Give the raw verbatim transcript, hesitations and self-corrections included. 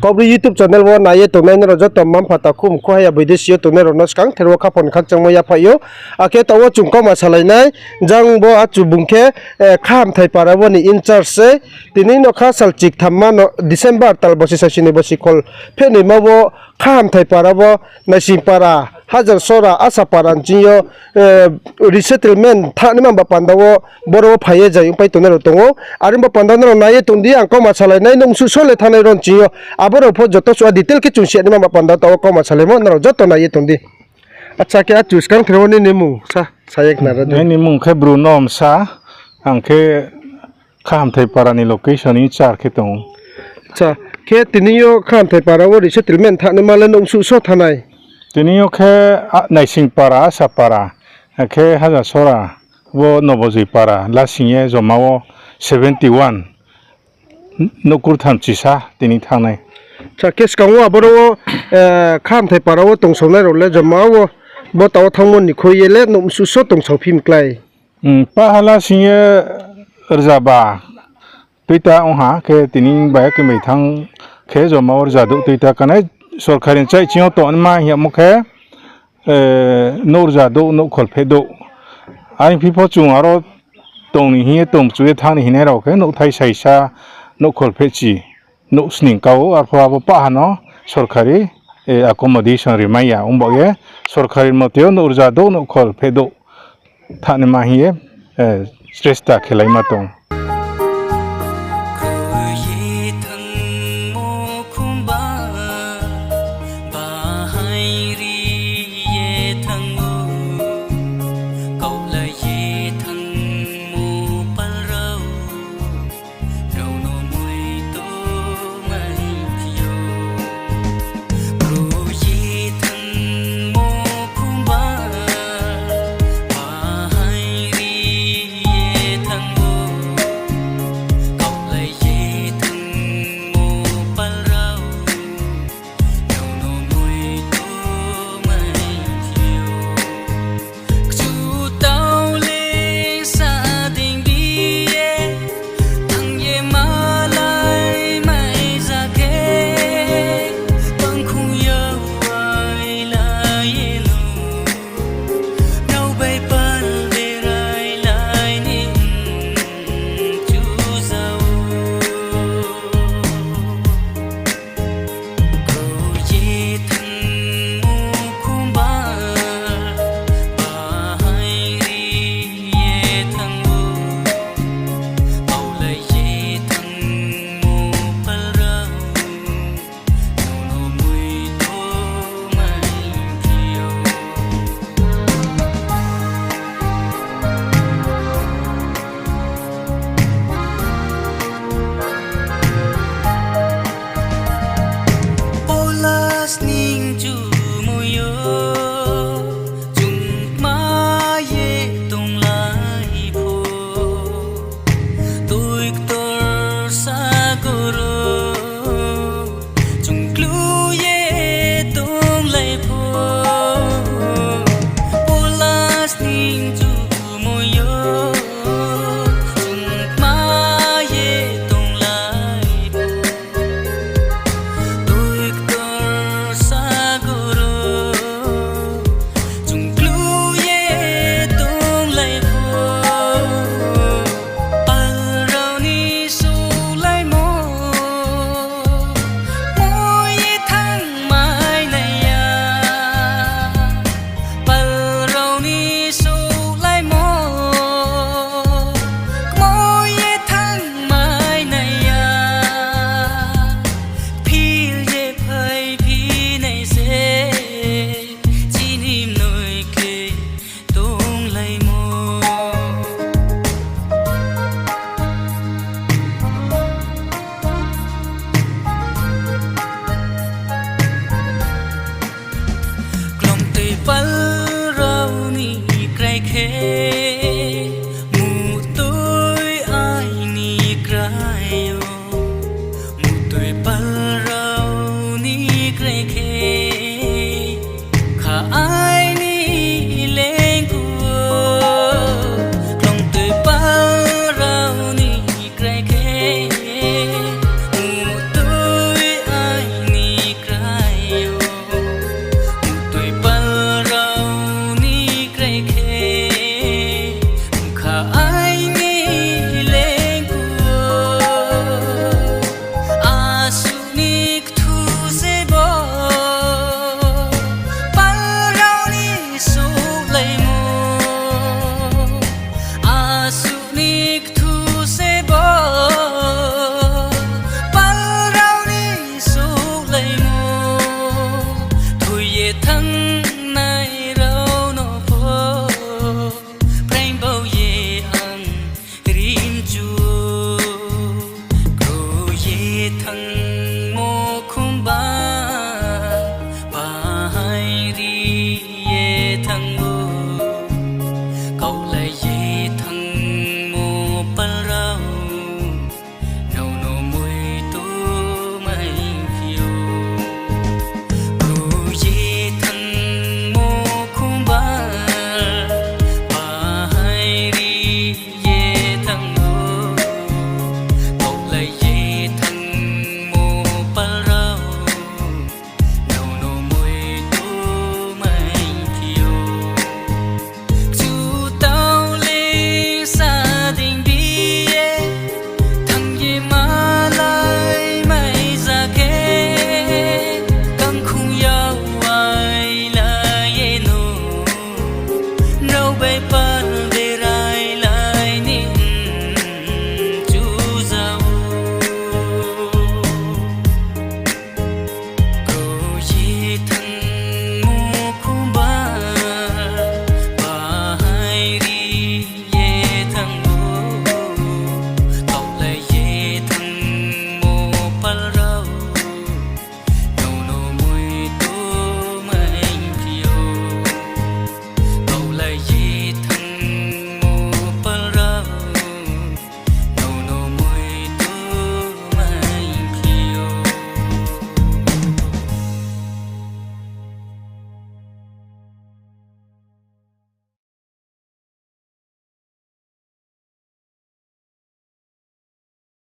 Kaubru YouTube channel wo nai ye tongnai nrao joto mma-mpha takhu mkhu haya boidesi yo tongnai rao no skangther wo khaphang ni khakchangmo yaphaih ou. Akhe taoh wo chung kauma salai nai, jang bo achu bung khe, eh, Khahamthai para wo ni in-charge se. Tini no kha sal chiktham ma no December tal bosi saisi ni bosi khol phehnoima wo Khahamthai para wo Naising para, Hajarsora, Asa para nching yo, eh, resettlement thanngnaima ba panda wo boro wo phai ye jai ongpai tongnai rao tong ou. Are ba panda nrao nai ye tong di, ang kauma salai nai, nouh msuh so le thanngnai ro nching yo. Abo rao pho joto suh a detail khe chung si ya naima ba panda taoh wo kauma salaimo nrao joto nai ye tong di. Acha khe achu skangther wo nini mmung sa, sa ye khna ra di. Aini mmung khe Bruno Msa, ang khe Khahamthai para ni location in-charge khe tong ou. Acha, khe tini yo Khahamthai para wo resettlement thanngnaima le nouh msuh so thanngnai? Tini yo khe, a, Naising para, Asa para, akhe Hajarsora, bo Nobojoi para, lasing ye joma wo seventy one, nouh kurthamchi sa tini thanngnai. Acha, khe skang wo aboro wo, eh, Khahamthai para wo tongsaonai rao le joma wo, bo taoh wo thanngmo ni khui ye le nouh msuh so tongsaophi mklái? Hmm, pah ha lasing ye rzaba tuita ong ha, khe tini bai khe mai thanng khe joma wo rzadouh tuita kanai sorkari ni chaih ching yo tongnaima hing yamo khe, eh, nouh rzadouh, nouh kholpheh douh. Aini phi pho chung aro tong ni hing ye tong chu ye thanng ni hingnai rao khe nouhthai saisa, nouh kholphehchi, nouh sning ka ou, arphuh abo pah ha no sorkari, eh, accommodation rimai ya. Ongba ye sorkari mote yo nouh rzadouh, nouh kholpheh douh thanngnaima hing ye, eh, chesta khelaima tong.